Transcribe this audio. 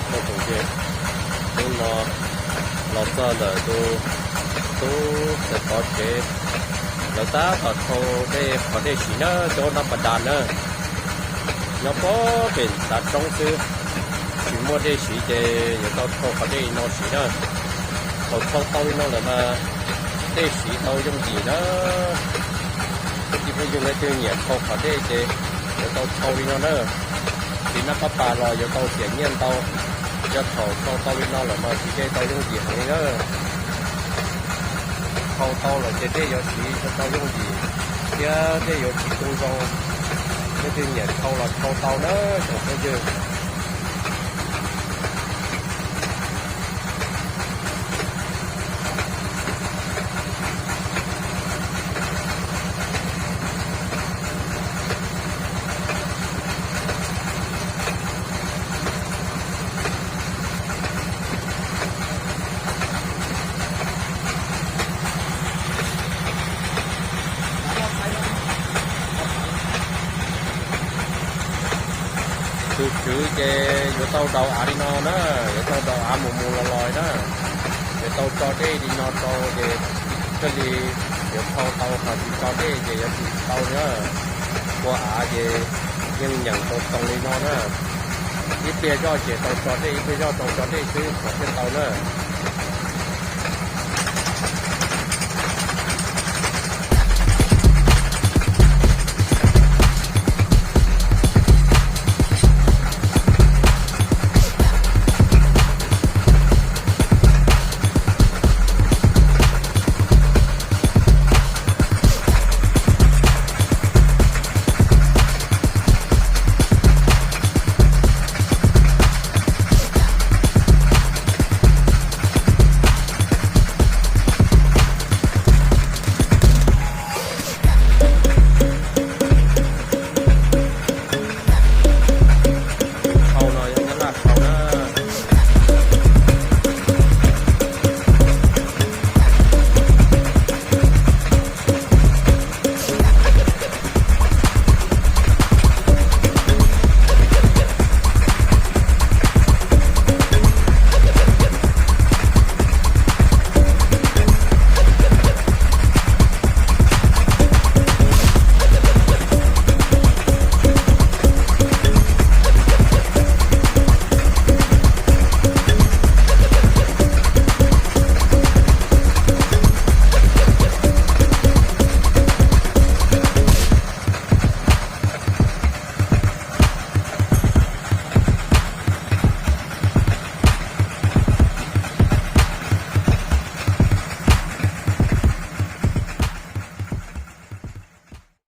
Hnub no los txog ntawm tus tub txawm pov tsev, lawv tab tom thau dej, qhov dej siv na, cov nab pas das na, nyob pem tav roob xwb, tsis muaj dej siv ces yuav tau thau qhov dej li no siv na. Thaum thau tau li no lawm mas dej siv tau yooj yim na. Kwv tij phooj ywg leej twg nyiam thau qhov dej ces yuav tau thau li no na. Siv nab pas das los yuav tau xiam nyiaj ntau, yog thaum thau tau li no lawm mas siv dej tau yooj yim heev li na. Thau tau lawm ces dej yuav siv tau yooj yim thiab dej yuav tsis tu zoo. Leej twg nyiam thau los thau tau na tsoom phooj ywg. Tus tswv ces yuav tau daus av li no na, yuav tau daus av mus mus los los na. Yuav tau tso dej li no rau ces thiaj li yuav thau tau, ho tsis tso dej ces yuav tsis tau na. Tua av ces yeej nyeem tau toog li no na. Ib pliag zoj ces tau tso dej, ib pliag zoj tau tso dej xwb mas thiaj tau na.